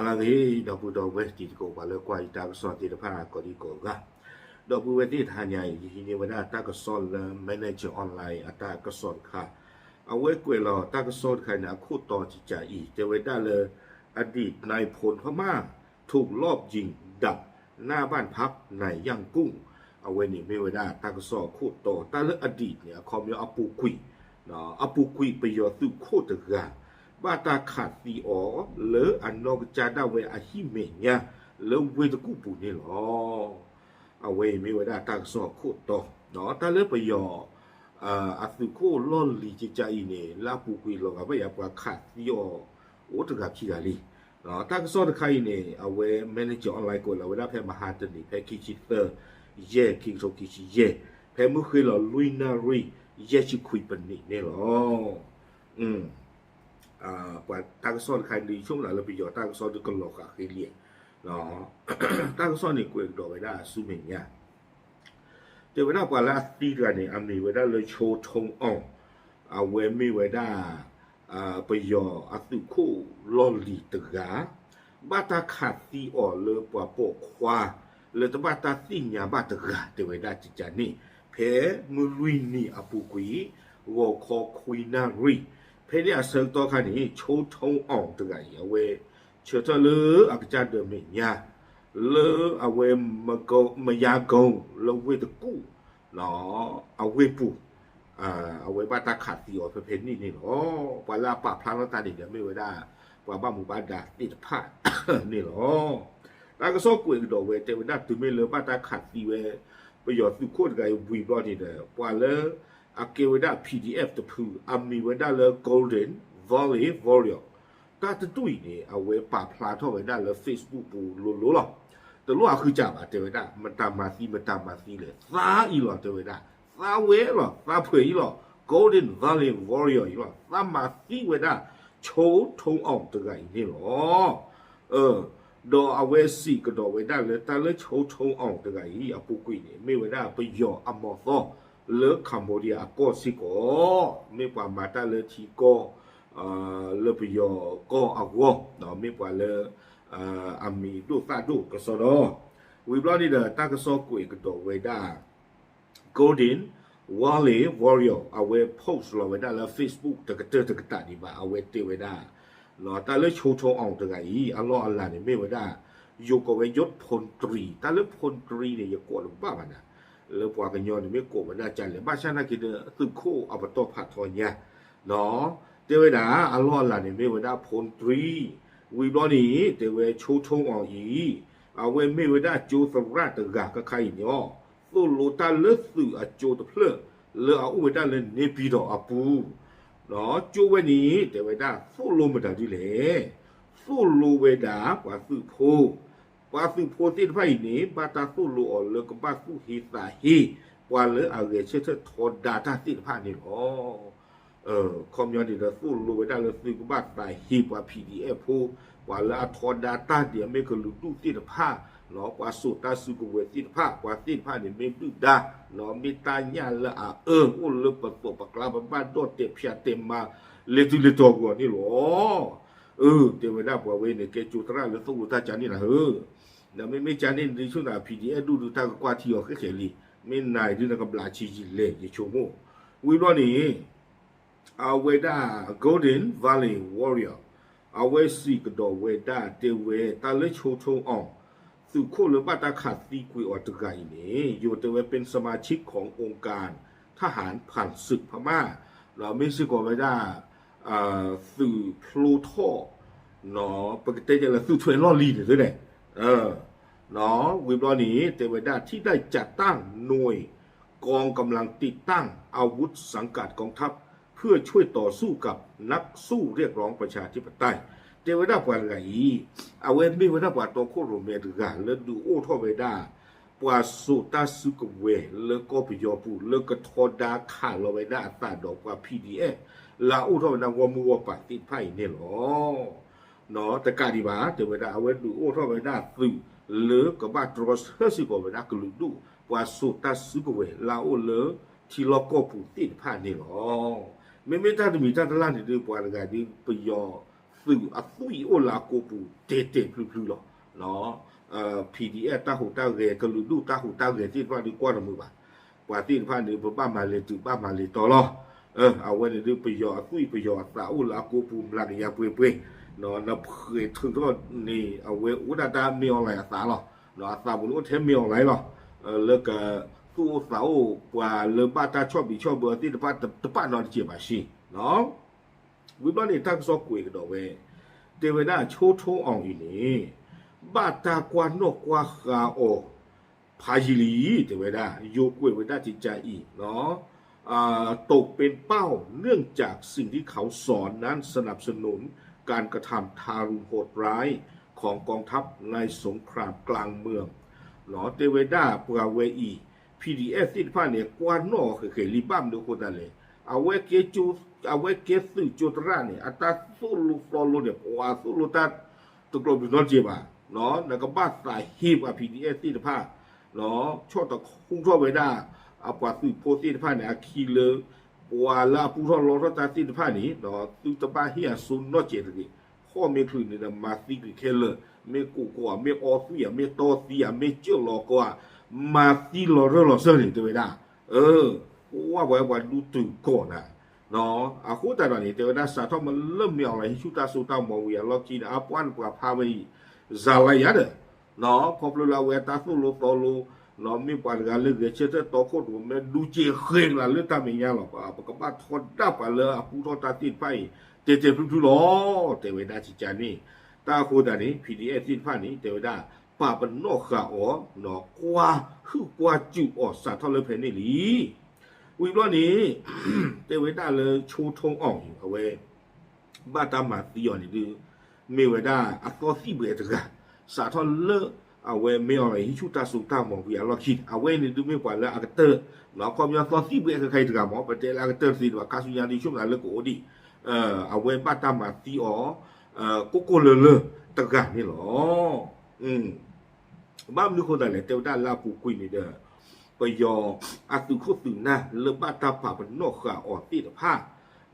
အဂ့ၤ ဒီပုၢ်ဒီဝဲၢ်တံၤသကိး ပှၤလၢကွၢ်ယတၢ်ကစီၣ်သ့ၣ်တဖၣ်ကိးဒံကိးဂၤ, ဒီပုၢ်ဝဲၢ်သ့ၣ်တဟါညါအံၤ ယဟံးန့ၢ်ဝဲဒၣ်တၢ်ကစီၣ်လၢ Manager Online အတၢ်ကစီၣ်တခါ, အဝဲကွဲးလီၤတၢ်ကစီၣ်တခါန့ၣ် အခိၣ်တီတကးအံၤ တဲဝဲဒၣ်လၢ อดีตนายพลพม่าถูกลอบยิงดับหน้าบ้านพักในย่างกุ้ง အဝဲန့ၣ်မ့ၢ်ဝဲဒၣ်တၢ်ကစီၣ်အခိၣ်တီ တၢ်လၢ อดีต န့ၣ် အခီပညီအပူၤကွံာ် အပူၤကွံာ်ပယီၤသုးခိၣ်တဂၤ ဘၣ်တၢ်ခးသံအီၤလၢအနီၢ်ကစၢ်ဒၣ်ဝဲအဟံၣ်မဲာ်ညါ လၢဝ့ၢ်တကူၣ်ပူၤန့ၣ်လီၤ. အဝဲအံၤမ့ၢ်ဝဲဒၣ်တၢ်ကစီၣ်အခိၣ်တီ, တၢ်လၢပယီၤ အသုးခိၣ်လီၢ်လံၤကကးအံၤန့ၣ် လၢအပူၤကွံာ်လီၤဂာ်ဘၣ်ယၤ ပှၤခးသံအီၤ အိၣ်တဂၤခံဂၤလံ. တၢ်ကစီၣ်တခါအံၤန့ၣ် အဝဲ Manager Online ကွဲးလီၤဝဲဒၣ်ဖဲမဟါတနံၤ ဖဲခံဆံသၢ ယဲၢ် ခံကထိခံဆံယဲၢ်, ဖဲမုၢ်ဃ့လီၤလွံၢ်နၣ်ရံၣ် ယဲၢ်ဆံခွံပနံးန့ၣ်လီၤ. ပှၤတၢ်ကစီၣ်တခါအံၤဒုးဆိကမိၣ်လၢပယီၤတၢ်ကစီၣ်ဒုးကလီၤဃာ်ဃ့လံ, တၢ်ကစီၣ်န့ၣ်ကွဲးကဒီးဝဲဒၣ်ဆူမဲာ်ညါ တဲဝဲဒၣ်ပှၤလၢအသံတဂၤန့ၣ် အမံၤဝဲဒၣ်လၢ ချိထိအီၣ်, အဝဲမ့ၢ်ဝဲဒၣ် ပယီၤအသုးခိၣ်လီၢ်လံၤတဂၤ, ဘၣ်တၢ်ခးသံအီၤလၢပှၤပိာ်ခွါ လၢတဘၣ်တၢ်သ့ၣ်ညါဘၣ်တဂၤ တဲဝဲဒၣ်ကကးန့ၣ် ဖဲမုၢ်လွံၢ်နံၤအပူၤကွံာ် ဂီၤခီခွံနၣ်ရံၣ်, ဖဲန့ၣ်အဆၢကတီၢ်ခါန့ၣ် ချိထိအီၣ်တဂၤအံၤ အဝဲ ဆၢထၢၣ်လၢအကစၢ်ဒၢးမဲာ်ညါ လၢအဝဲ မယါကိ လၢဝ့ၢ်တကူၣ် အဝ့ၢ်ပူၤ, အဝဲဘၣ်တၢ်ခးသံအီၤဖဲဖဲန့ၣ်န့ၣ်လီၤ. ပှၤလၢအပာ်ဖျါထီၣ်တၢ်န့ၣ်ဒီးမ့ၢ်ဝဲဒၣ် ပှၤဘၣ်မူဘၣ်ဒါသ့ၣ်တဖၣ်န့ၣ်လီၤ. တၢ်ကစီၣ်ကွဲးကဒီးဝဲ တဲဝဲဒၣ်တုၤမ့ၢ်လၢဘၣ်တၢ်ခးသံဝဲ ပယီၤသုးခိၣ်တဂၤအံၤဝံၤဘျီန့ၣ်ဒီး ပှၤလၢအကဲဝဲဒၣ် P D F တဖု အမံၤဝဲဒၣ်လၢ Golden Valley Warrior တၢ်တဒူၣ်အံၤန့ၣ် အဝဲပာ်ဖျါထီၣ်ဝဲဒၣ်လၢ Facebook ပူၤလိၤလိၤလီၤ. တလိၣ်အဃုစၢ်ဘၣ် တဲဝဲဒၣ် မတၤမၤသံ မတၤမၤသံလဲၣ် သးအံၤလီၤ တဲဝဲဒၣ် သးဝဲလီၤ သးဖှဲးအံၤလီၤ Golden Valley Warrior အံၤလီၤ သးမၤသံဝဲဒၣ် ချိထိအီၣ်တဂၤအံၤန့ၣ်လီၤ. ဒီးအဝဲစံးကဒီးဝဲဒၣ်လၢ တၢ်လၢ ချိထိအီၣ်တဂၤအံၤ အပူၤကွံာ်န့ၣ် မ့ၢ်ဝဲဒၣ်ပယီၤအမီၤသီ လၢ Cambodia အကီၢ်စ့ၢ်ကီး, မ့ၢ်ပှၤမၤတၢ်လၢထံကီၢ် လၢပယီၤကီၢ်အဂီၢ်, မ့ၢ်ပှၤလၢ အမံၤဒိၣ်သၣ်ဒိၣ်ကစီဒီ, ဝံၤဘျီန့ၣ်ဒီး တၢ်ကစီၣ်ကွဲးကဒီးဝဲဒၣ် Golden Valley Warrior အဝဲ post လီၤဝဲဒၣ်လၢ Facebook တကတၢၢ်တကတၢၢ်ဒံးဘၣ် အဝဲတဲဝဲဒၣ် တၢ်လၢ ချိထိအီၣ်တဂၤအံၤ အလီၢ်အလၤန့ၣ် မ့ၢ်ဝဲဒၣ် ယိၤကိးဝဲ ယိၤဖူၣ်တြံၤ, တၢ်လၢဖူၣ်တြံၤန့ၣ် ယကိးတကဘၣ်ဘၣ်နၤ, လၢပှၤကညီန့ၣ်မ့ၢ်ကိးဝဲဒၣ်ကလဲၣ်, ဘၣ်ဆၣ်နာ်က့ဒီး သုးခိၣ်အပတီၢ်ဖးထီညါ, တဲဝဲဒၣ် အလီၢ်အလၤန့ၣ် မ့ၢ်ဝဲဒၣ်ဖူၣ်တြံၤ, ဝံၤဘျီန့ၣ် တဲဝဲ ချိထိအီၣ်အံၤ အဝဲမ့ၢ်ဝဲဒၣ်ကၠိသရၣ်တဂၤခါခါအံၤန့ၣ်လီၤ, သိၣ်လိတၢ်လၢသုးအကၠိတဖျၢၣ် လၢအအိၣ်ဝဲဒၣ်လၢ နေပြည်တော် အပူၤ ကၠိဝဲန့ၣ် တဲဝဲဒၣ် သိၣ်လိမတၤဒ်လဲၣ်, သိၣ်လိဝဲဒၣ်ပှၤသုးဖိ, ပှၤသုးဖိသ့ၣ်တဖၣ်အံၤန့ၣ် ဘၣ်တၢ်သိၣ်လိအီၤလၢကဘၣ်သူၣ်ဟ့သးဟ့ ပှၤလၢအဂဲၤဆၢထၢၣ်ထီဒါတၢ်သ့ၣ်တဖၣ်န့ၣ်လီၤ. ခီပညီန့ၣ်ဒီး သိၣ်လိဝဲဒၣ်လၢသုကဘၣ်သးဟ့ပှၤ P D F ဖိ, ပှၤလၢအထီဒါတၢ်ဒ်အမ့ၢ်ကလုာ်ဒူၣ်သ့ၣ်တဖၣ်, ပှၤစိာ်တၢ်စုကဝဲၤသ့ၣ်တဖၣ်, ပှၤသ့ၣ်တဖၣ်န့ၣ်မ့ၢ်ဒုၣ်ဒါ, မ့ၢ်တၢ်ညၣ်လၢအအၢ အိၣ်လၢပသိးပကျါ ပဘၣ်ဒီၣ်တဲာ်ဖၠးတဲာ်မၤ လဲၤတုၤလဲၤတီၤကွံာ်အီၤန့ၣ်လီၤ. အၢ တဲဝဲဒၣ်ပှၤဝဲန့ၣ် ကဲကၠိသရၣ်လၢသိၣ်လိတၢ်ကန့ၣ်နၤဧၢ, ဒီးမ့မ့ၢ်ကန့ၣ်ဒုးဆူၣ်သး P D F ဒူၣ်ဒုးတၢ်ကကွၢ်ထံအီၤဃဲဃဲလံ, မ့ၢ်နၤအံၤဒုးနကဘျးဆံးယံာ်လဲၣ် ယဆိကမိၣ်, ဝံၤဘျီန့ၣ် အဝဲဒၣ် Golden Valley Warrior အဝဲစံးကဒီးဝဲဒၣ်တဲဝဲ တၢ်လၢ ချိထိအီၣ် သုးခိၣ်လၢဘၣ်တၢ်ခးသံကွံာ်အီၤတဂၤအံၤန့ၣ် ယိၤတဲဝဲ เป็นสมาชิกขององค์การทหารผ่านศึกพม่า ဒီးမ့ၢ်စ့ၢ်ကီးဝဲဒၣ် သုးဖျိထီၣ် ပကတဲဒ်လဲၣ် သုးထွဲလီၢ်လံၤန့ၣ်သ့န့ၣ်, ဝံၤဘျီန့ၣ် တဲဝဲဒၣ် ที่ได้จัดตั้งหน่วยกองกำลังติดตั้งอาวุธสังกัดกองทัพเพื่อช่วยต่อสู้กับนักสู้เรียกร้องประชาธิปไตย တဲဝဲဒၣ်ပှၤတဂၤအံၤ အဝဲမ့ၢ်ဝဲဒၣ်ပှၤတီခိၣ်ရိၣ်မဲတဂၤ လၢဒုးအိၣ်ထီၣ်ဝဲဒၣ် ပှၤစိာ်တၢ်စုကဝဲၤလၢကီၢ်ပယီၤပူၤ လၢကထီဒါခးလီၤဝဲဒၣ်အသးဒီးပှၤ P D F လၢအအိၣ်ထီၣ်ဝဲဒၣ်ဂီၢ်မုၢ်ဂီၢ်ပၤသ့ၣ်တဖၣ်အံၤန့ၣ်လီၤ. တကးဒံးဘၣ် တဲဝဲဒၣ် အဝဲဒုးအိၣ်ထီၣ်ဝဲဒၣ်သုး လၢကဘၣ်တြီဆၢစ့ၢ်ကီးဝဲဒၣ်ကလုာ်ဒူၣ် ပှၤစိာ်တၢ်စုကဝဲၤလၢအအိၣ်လၢထံလီၢ်ကီၢ်ပူၤသ့ၣ်တဖၣ်န့ၣ်လီၤ. မ့မ့ၢ်တၢ်တမံၤတၢ်တလၢ်န့ၣ်ဒုး ပှၤတဂၤဒုး ပယီၤ သုးအသွံၣ်အိၣ်လၢအကိာ်ပူၤတဲာ်တဲာ်ဖျုးဖျုးလီၤ. PDF တၢ်ဟူးတၢ်ဂဲၤ ကလုာ်ဒူၣ်တၢ်ဟူးတၢ်ဂဲၤသ့ၣ်တဖၣ်ဒုးကွၢ်တမုာ်ဘၣ်. ပှၤသ့ၣ်တဖၣ်န့ၣ် ပဘၣ်မၤလဲၤတုၤဘၣ်မၤလဲၤတီလီၤ. အဝဲန့ၣ်ဒုး ပယီၤအသွံၣ်ပယီၤအသးအိၣ်လၢအကိာ်ပူၤ မျးကယၤပှဲၤပှဲၤ, နဖှဲးထုးထီၣ်န့ၣ် အဝဲအိၣ်ဒၣ်တၢ်မ့ၢ်အီၤလၢအသးလီၤ. အသးပူၤန့ၣ်အိၣ်ထဲမ့ၢ်အီၤလၢလီၤ. လၢကသူၣ်အိၣ်သးအိၣ် ပှၤလၢဘၣ်တၢ်ဆီၣ်ဘံးဆီၣ်ဘၢအီၤသ့ၣ်တဖၣ်တပာ်နီတစဲးဘၣ်ဆ့ ဝံၤဘျီန့ၣ် တၢ်ကစီၣ်ကွဲးကဒီးဝဲ တဲဝဲဒၣ်ဆိထိအီၤအံၤန့ၣ် ဘၣ်တၢ်ကွၢ်နီၣ်ကွၢ်ဃာ်အီၤ ဖးယံာ်လံ တဲဝဲဒၣ် ယိၤကွဲးဝဲဒၣ်ကကါအံၤ อ่า ตกเป็นเป้าเนื่องจากสิ่งที่เขาสอนนั้นสนับสนุนการกระทำทารุณโหดร้ายของกองทัพในสงครามกลางเมือง တဲဝဲဒၣ်ပှၤဝဲအံၤ PDF သ့ၣ်တဖၣ်န့ၣ် ကွၢ်နီၣ်ဃဲၤဃဲၤလံ ဘၣ်မနုၤအဃိသတးလဲၣ်, အဝဲကဲသုးကၠိသရၣ်န့ၣ် အတၢ်သိၣ်လိသီလိန့ၣ် ပှၤသိၣ်လိတၢ်တကျိးဘျုးနီတစဲးဘၣ်, နကဘၣ်သးဟ့ပှၤ PDF သ့ၣ်တဖၣ် ဆီၣ်တခူထီၣ်ဝဲဒၣ် အပှၤသုးဖိသ့ၣ်တဖၣ်န့ၣ် အခံလၢ ပှၤလၢအပူထီၣ်လီထီၣ်တၢ်သ့ၣ်တဖၣ်န့ၣ် သုတဘၣ်ဟ့ၣ်အစိနီတစဲးတဂ့ၤ, ဟီၣ်မ့ၢ်ချုးန့ၣ်ဒီး မၤသံကွံာ်ခဲလၢာ်, မ့ၢ်ကိးကီၢ် မ့ၢ်အီသွံၣ် မ့ၢ်တီသံ မ့ၢ်စၢၢ်လီၤကီၢ် မၤသံလီၤရၢၢ်လီၤစၢၢ်န့ၣ် တဲဝဲဒၣ်, ကွၢ်ပှၤပှၤဒူတုၤကီၢ်နၤ အဃိသတးဒီးန့ၣ် တဲဝဲဒၣ်စးထီၣ်မ့ၢ်လၢမ့ၢ်အီၤလၢ ဟံးဆူၣ်တၢ်စိတၢ်ကမီၤဝံၤအလီၢ်ခံန့ၣ် အပှၤန့ၣ်ပှၤဖးဝဲအံၤ စၤလါယၤဒီး ခီဖျိလၢအဝဲအတၢ်သိၣ်လိသီလိ မ့ၢ်ပှၤတဂၤလၢဂဲၤဆၢထၢၣ်တီခိၣ်တမံၤ မ့ၢ်ဒူကဲဃဲၤကျါလၢတၢ်မဲာ်ညါလီၤ. ပကဘၣ်ထီဒါပှၤလၢအပူထီၣ်တၢ်သ့ၣ်တဖၣ်အံၤ တဲာ်တဲာ်ဖျုးဖျုးလီၤ တဲဝဲဒၣ်ကကါန့ၣ်, တၢ်အဃိသတးန့ၣ် PDF သ့ၣ်တဖၣ်န့ၣ် တဲဝဲဒၣ် ပာ်ပနီၣ်ဃာ်အီၤ ကွၢ်ဟုၣ်ကွၢ်စူၣ်အီၤစးထီၣ်လၢဖဲန့ၣ်လံ. ဝံၤဘျီန့ၣ် တဲဝဲဒၣ်လၢဆိထိအီၤန့ၣ် အဝဲ ဘၣ်တၢ်မၤသံအီၤန့ၣ်ဒုး မ့ၢ်ဝဲဒၣ်အသီသံၣ်ဘှဲးတဂၤ, စးထီၣ်လၢ အဝဲမ့ၢ်အီၤလၢဟံးဆူၣ်တၢ်စိတၢ်ကမီၤဝံၤအလီၢ်ခံန့ၣ် အဝဲန့ၣ်ဒုးမ့ၢ်ပှၤလၢအကတၢၢ် ခီပညီသီသံၣ်ဘှဲးခဲခါအံၤတဂၤမ့ၢ် ပတဲလၢအကတၢၢ်တသ့ဘၣ် ခါဆူညါဒုးဆိကမိၣ်လၢကအိၣ်ဒံး, အဝဲဘၣ်တၢ်မၤသံအီၤ ကိၢ်ကိၢ်လၢၤလၢၤတဂၤန့ၣ်လီၤ. ဘၣ်မနုၤအဃိသတးလဲၣ် တဲဝဲဒၣ်လၢအပူၤကွံာ်န့ၣ်ဒီး ပယီၤအသုးခိၣ်သုးနၢ်လၢဘၣ်တၢ်ပာ်ပနီၣ်ဃာ်အီၤသ့ၣ်တဖၣ်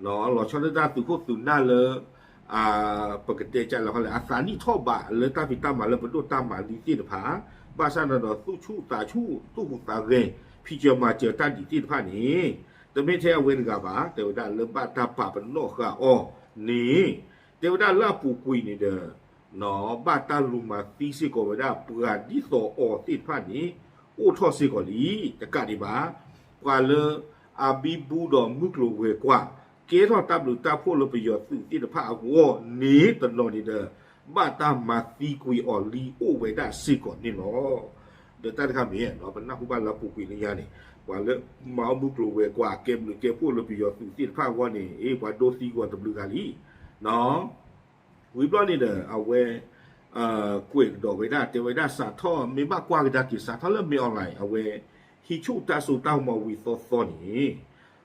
လီၤဆီဒၣ်တၢ်သုးခိၣ်သုးနၢ်လၢ ပကတဲကလဲၣ် အသးနံၣ်ထီၣ်ဘးလၢတၢ်ဖံးတၢ်မၤလၢပဒိၣ်တၢ်မၤလံသ့ၣ်တဖၣ်, ဘၣ်ဆၣ်န့ၣ်ဒီးသူၣ်ဆူၣ်သးဆူၣ် သူၣ်ဟူးသးဂဲၤ ဖံးစၢၤမၤစၢၤတၢ်ဒ်သ့ၣ်တဖၣ်န့ၣ် တမ့ၢ်ထဲအဝဲတဂၤဘၣ် တဲဝဲဒၣ်လၢဘၣ်တၢ်ပာ်ပနီၣ်ဃာ်အီၤန့ၣ် တဲဝဲဒၣ်လၢအပူၤကွံာ်န့ၣ်ဒီး ဘၣ်တၢ်လူၤမၤသံစ့ၢ်ကီးဝဲဒၣ်ပှၤဒ်သိးအီၤသ့ၣ်တဖၣ်န့ၣ် အိၣ်ထီၣ်စ့ၢ်ကီးလံ. တကးဒံးဘၣ် ပှၤလၢအဘံဘူဒီးမုၢ်ကျိၤဝဲၤကွာ် ကဲထီၣ်တၢ်ဘျုးတၢ်ဖှိၣ်လၢပယီၤသုးသ့ၣ်တဖၣ်အဂီၢ်န့ၣ် တနီၤန့ၣ်ဒီး ဘၣ်တၢ်မၤသံကွံာ်အီၤလံအိၣ်ဝဲဒၣ်စ့ၢ်ကီးန့ၣ်လီၤ. ဒီးတၢ်တခါမ့ၢ် ပနၢ်ဟူဘၣ်လၢအပူၤကွံာ်လၢညါန့ၣ် ပှၤလၢမၤအီၣ်မုၢ်ကျိၤဝဲၤကွာ် ကဲဘျုးကဲဖှိၣ်လၢပယီၤသုးသ့ၣ်တဖၣ်အဂီၢ်န့ၣ် ပှၤဒိသံကွံာ်တဘျုးဂၤလံ ဝံၤဘျီန့ၣ်ဒီး အဝဲ ကွဲးကဒီးဝဲဒၣ် တဲဝဲဒၣ်စးထီၣ် မ့ၢ်ဘၣ်ကွၢ်ကဒါက့ၤ စးထီၣ်လၢမ့ၢ်အီၤလၢ အဝဲ ဟံးဆူၣ်တၢ်စိတၢ်ကမီၤဝံၤသီသီန့ၣ်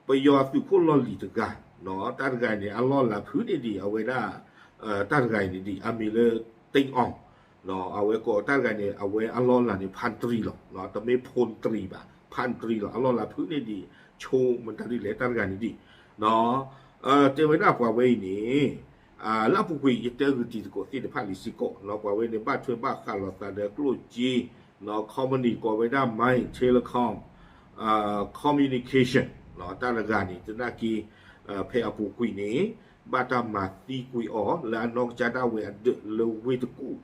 ပယီၤသုးခိၣ်လီၢ်လံၤတဂၤ တၢ်တဂၤန့ၣ် အလီၢ်လၤဖုးန့ၢ်ဒံး အဝဲဒၣ် တၢ်တဂၤအံၤန့ၣ်ဒံး အမံၤလၢ တ့ၢ်အီၤ အဝဲကိးတၢ်တဂၤန့ၣ် အဝဲအလီၢ်လၤန့ၣ် ဖၣ်တရံလီၤ. တမ့ၢ်ဖိတရံဘၣ် ဖၣ်တရံလီၤ. အလီၢ်လၤဖုးန့ၢ်ဒံး ဆိမတၤဒ်လဲၣ် တၢ်တဂၤန့ၣ်ဒံး တဲဝဲဒၣ်ပှၤဝဲအံၤန့ၣ် လၢအပူၤကွံာ် ယတဲဂုာ်တံၤသကိးသ့ၣ်တဖၣ်လံစ့ၢ်ကီး ပှၤဝဲန့ၣ် ဘၣ်ထွဲဘၣ်ဃးလိာ်သးဒီးကျိၣ်စ့ company ကိးဝဲဒၣ် Mine Telecom Communication တၢ်တဂၤန့ၣ် သနာ်က့ ဖဲအပူၤကွံာ်န့ၣ် ဘၣ်တၢ်မၤသံကွံာ်အီၤ လၢအနီၢ်ကစၢ်ဒၣ်ဝဲအဒၢးလၢဝ့ၢ်တကူၣ်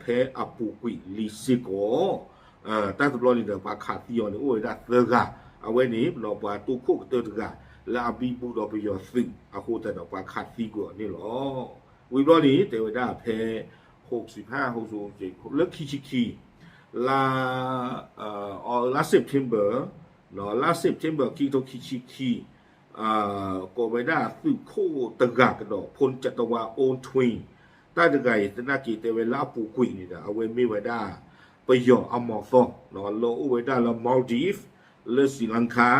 ဖဲအပူၤကွံာ်လံစ့ၢ်ကီး တၢ်တဘျီန့ၣ်ဒီး ပှၤခးသံအီၤန့ၣ် အိၣ်ဝဲဒၣ်သၢဂၤ, အဝဲန့ၣ် ပှၤတိခိၣ်ကတၢၢ်တဂၤ လၢအဘံဘူဒီးပယီၤသုး အဃိသတးဒီး ပှၤခးသံကွံာ်အီၤန့ၣ်လီၤ. ဝံၤဘျီန့ၣ် တဲဝဲဒၣ်ဖဲ ဟိးစံးဖး ဟိးစံး လၢခံဆံခံ လါ လါ September လါ September ခံကထိခံဆံခံ ကိးဝဲဒၣ်သုးခိၣ်တဂၤကဒီး ဖိကတဝါ Own Twin တၢ်တဂၤအံၤ သနာ်က့တဲဝဲလၢအပူၤကွံာ်န့ၣ်ဒီး အဝဲမ့ၢ်ဝဲဒၣ် ပယီၤအမီၤသီ လၢအိၣ်ဝဲဒၣ်လၢ Maldives လၢ Sri Lanka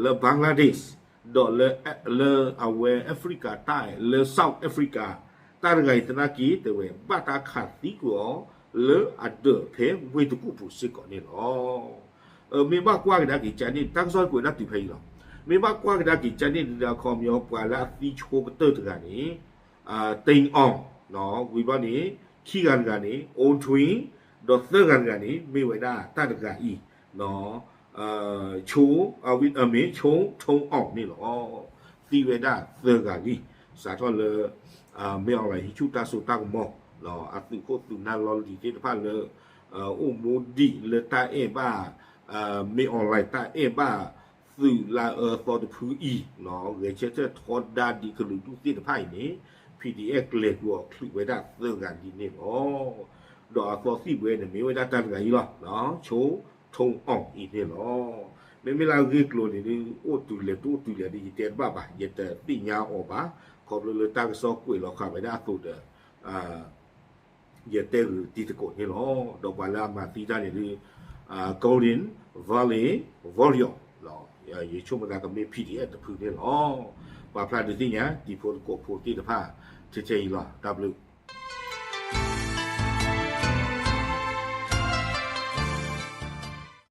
လၢ Bangladesh ဒီးလၢ လၢအဝဲ Africa တၢ် လၢ South Africa တၢ်တဂၤအံၤသနာ်က့တဲဝဲ ဘၣ်တၢ်ခးသံကွံာ်အီၤ လၢအဒၢးဖဲဝ့ၢ်တကူၣ်ပူၤစ့ၢ်ကီးန့ၣ်လီၤ. မ့ၢ်ဘၣ်ကွၢ်ကဒါက့ၤကန့ၣ် တၢ်ကစီၣ်ကွဲးဒၣ်တုၤဖဲအံၤလီၤ. မ့ၢ်ဘၣ်ကွၢ်ကဒါက့ၤကန့ၣ်ဒီး အခီပညီ ပှၤလၢအသံဆိကတၢၢ်တဂၤန့ၣ် တိန်အောင် ဝံၤဘျီန့ၣ် ခံဂၤတဂၤန့ၣ် အိၣ်ထွံ ဒီးသၢဂၤတဂၤန့ၣ် မ့ၢ်ဝဲဒၣ်တၢ်တဂၤအံၤ ဆိ မ့ၢ်ဆိ ထိန်းအောင် န့ၣ်လီၤ. သံဝဲဒၣ်သၢဂၤလံ. စးထီၣ်လၢ မင်းအောင်လှိုင် ဟံးဆူၣ်တၢ်စိတၢ်ကမီၤ အသုးခိၣ်သုးနၢ်လီၤလံၤသ့ၣ်တဖၣ်လၢ အိၣ်မူဒံးလၢတၢ်အဲၣ်ဘၣ် မင်းအောင်လှိုင် တၢ်အဲၣ်ဘၣ် သုးလၢအၢသီတဖုအံၤ ဂဲၤဆၢထၢၣ်ထီဒါဒံးကလုာ်ဒူၣ်သ့ၣ်တဖၣ်အံၤန့ၣ် PDF ကျဲၤကျိၤအီၤချုးဝဲဒၣ်သၢဂၤလံန့ၣ်လီၤ. ဒီးအသီသံၣ်ဝဲန့ၣ် မ့ၢ်ဝဲဒၣ်တၢ်တဂၤအံၤလီၤ. ဆိ ထိန်းအောင် အံၤန့ၣ်လီၤ. မ့မ့ၢ်လၢအဂ့ၢ်ကျိၤန့ၣ်ဒုး အိၣ်တုၤလဲၣ်တအိၣ်တုၤလဲၣ်ဒုး ယတဲတဘၣ်ဘၣ်, ယတသ့ၣ်ညါအီၤဘၣ်. ခီဖျိလၢတၢ်ကစီၣ်ကွဲးလီၤဃာ်ဝဲဒၣ်အသိးဒီး ယတဲဂ့ၤတံၤသကိးန့ၣ်လီၤ. ဒီးပှၤလၢအမၤသံတၢ်န့ၣ်ဒုး Golden Valley Warrior ယဆိကမိၣ်သးကမ့ၢ် PDF တဖုန့ၣ်လီၤ. ပာ်ဖျါဒုးသ့ၣ်ညါ တံၤဖိသကိးဖိသ့ၣ်တဖၣ် ထဲထဲအံၤလီၤ. တၢ်ဘျုး